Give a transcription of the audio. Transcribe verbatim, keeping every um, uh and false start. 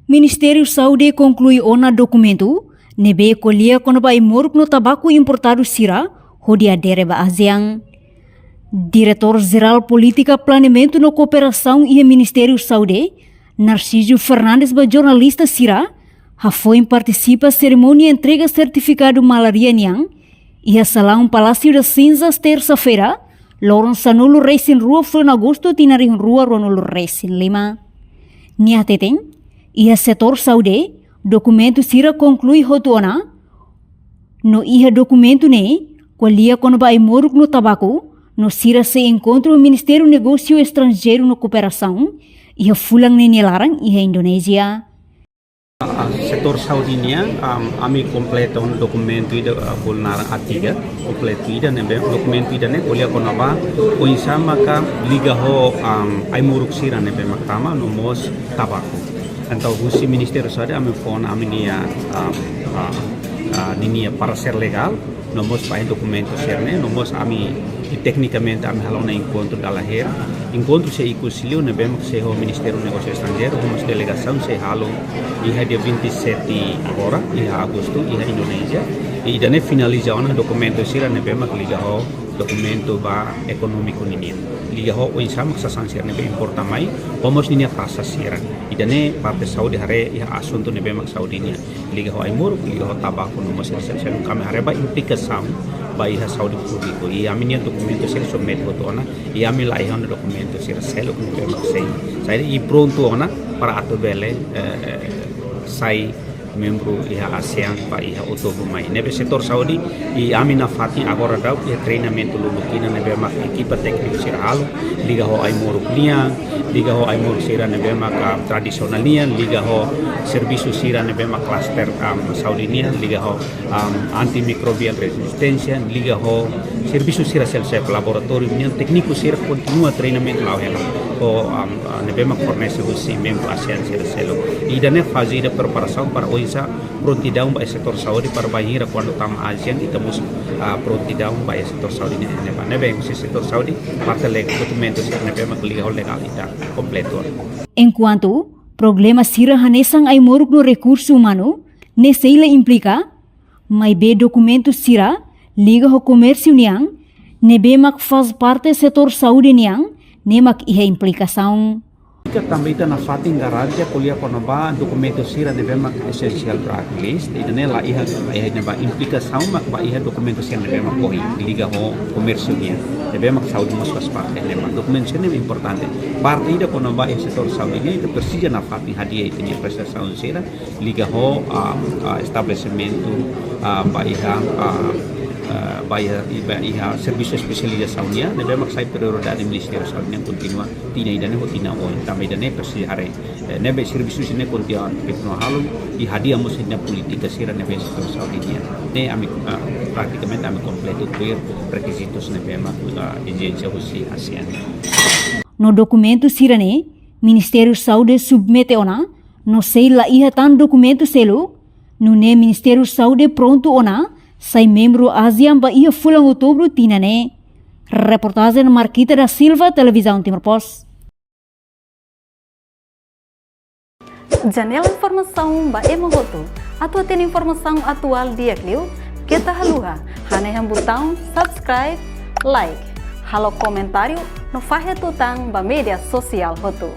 Ministériu Saúde konklui ona dokumentu ne'ebé ko'alia kona-ba ai-moruk no tabaku importadu sira hodi adere ba ASEAN. Diretór Jerál Polítika Planeamentu no Kooperasaun iha Ministériu Saúde, Narciso Fernandes, ba jornalista sira, hafoin partisipa serimónia entrega sertifikadu malária nian iha salaun Palácio das Cinzas, tersa-feira, loron sanulu-resin-rua fulan Agostu tinan rihun rua ruanulu-resin-lima. Nia hateten, iha setór saúde, dokumentu sira konklui hotu ona, no iha dokumentu ne'e ko'alia kona-ba ai-moruk no tabaku, no sira sei enkontru ho Ministériu Negósiu Estranjeiru no Kooperasaun iha fulan ne'e nia laran iha Indonézia. Ah, setór saúde nian, am, ami kompleta ona dokumentu ida, ah, bolu naran A tiga, kompletu ida ne'ebé, dokumentu ida ne'e ko'alia kona-ba oinsá maka liga ho, am, ai-moruk sira ne'ebé mak tama no mós tabaku. Entaun husi Ministériu Saúde ami fó ona ami-nia, am, ah, ah, ninia paresér legál, no mós ba dokumentu sira-ne'e, no mós ami, i teknikamente ami halo ona enkontru dala haat. Enkontru sei ikus liu ne'ebé mak sei ho Ministériu Negósiu Estranjeiru, ho mós delegasaun sei halo iha dia vinte e sete agora, iha Agostu, iha Indonézia. I ida-ne'e finaliza ona dokumentu sira ne'ebé mak liga ho dokumentu ba ekonómiku ninian. Liga ho oinsá mak sasán sira ne'ebé importa mai, ho mós ninia tasa sira. Ida-ne'e parte saúde haree iha asuntu ne'ebé mak saúde nian. Liga ho ai-moruk, liga ho tabaku no mós sira seluk, ami haree ba implikasaun ba iha saúde públiku. I ami-nia dokumentu sira submete hotu ona, i ami laiha ona dokumentu sira seluk ne'ebé mak sei. Saida i prontu ona para atu bele, eh, eh, sai membru iha ASEAN ba iha outubru mai. Ne'ebé setór saúde, i ami nafatin agora daudaun iha treinamentu lubuk tinan ne'ebé mak ekipa tékniku sira halo, liga ho ai-moruk nian, liga ho ai-moruk sira ne'ebé mak, ah, tradisionál nian, liga ho servisu sira ne'ebé mak klaster, am, saúde nian, liga ho, am, antimikrobiál rezisténsia, liga ho servisu sira seluk-seluk, laboratóriu nian, tékniku sira kontinua treinamentu la'o hela. Ho, am, ah, ne'ebé mak fornese husi membru ASEAN sira seluk. Ida-ne'e faze ida preparasaun para oinsá prontidaun ba iha setór saúde para bainhira kuandu tama ASEAN ita mós, ah, prontidaun ba iha setór saúde ne'e, ne'ebá. Ne'ebé husi setór saúde parte le-, dokumentu sira ne'ebé mak liga ho legál ita kompletu. Enkuantu problema sira hanesan ai-moruk no rekursu umanu ne'e sei la implika, maibé dokumentu sira liga ho komérsiu nian, ne'ebé mak faz parte setór saúde nian, ne'e mak iha implikasaun. Ita tanba ita nafatin garante ko'alia kona-ba dokumentu sira ne'ebé mak essential drug list, ida-ne'e laiha, laiha ne'ebá implikasaun mak ba iha dokumentu sira ne'ebé mak ohin liga ho komérsiu nian, ne'ebé mak saúde mós faz parte ne'ebá. Dokumentu sira ne'e importante. Parte ida kona-ba iha setór saúde nian, ita presiza nafatin hadi'a ita-nia prestasaun sira, liga ho, ah, ah, estabelesimentu, ah, ba iha, ah, ah, ba iha, ba iha servisu espesializasaun nian, ne'ebé mak sai prioridade Ministériu Saúde nian kontinua tinan ida-ne'e ho tinan oin, tanba ida-ne'e presiza haree. Eh, ne'ebé servisu sira-ne'e kontinua, kontinua halo, i hadi'a mós ita-nia polítika sira ne'ebé setór saúde nian. Ne'e ami, ah, pratikamente ami kompletu tuir rekizitus ne'ebé mak, ah, ezijénsia husi ASEAN. No dokumentu sira-ne'e, Ministériu Saúde submete ona, no sei laiha tan dokumentu seluk, nune'e Ministériu Saúde prontu ona sai membru ASEAN ba iha fulan Outubru tinan ne'e. Reportajen Marquita da Silva, Televizaun Timor Post. Janela informasaun ba ema hotu. Atu hatene informasaun atuál di'ak liu, keta haluha hanehan butaun subscribe, like, halo komentáriu no fahe tutan ba média sosiál hotu.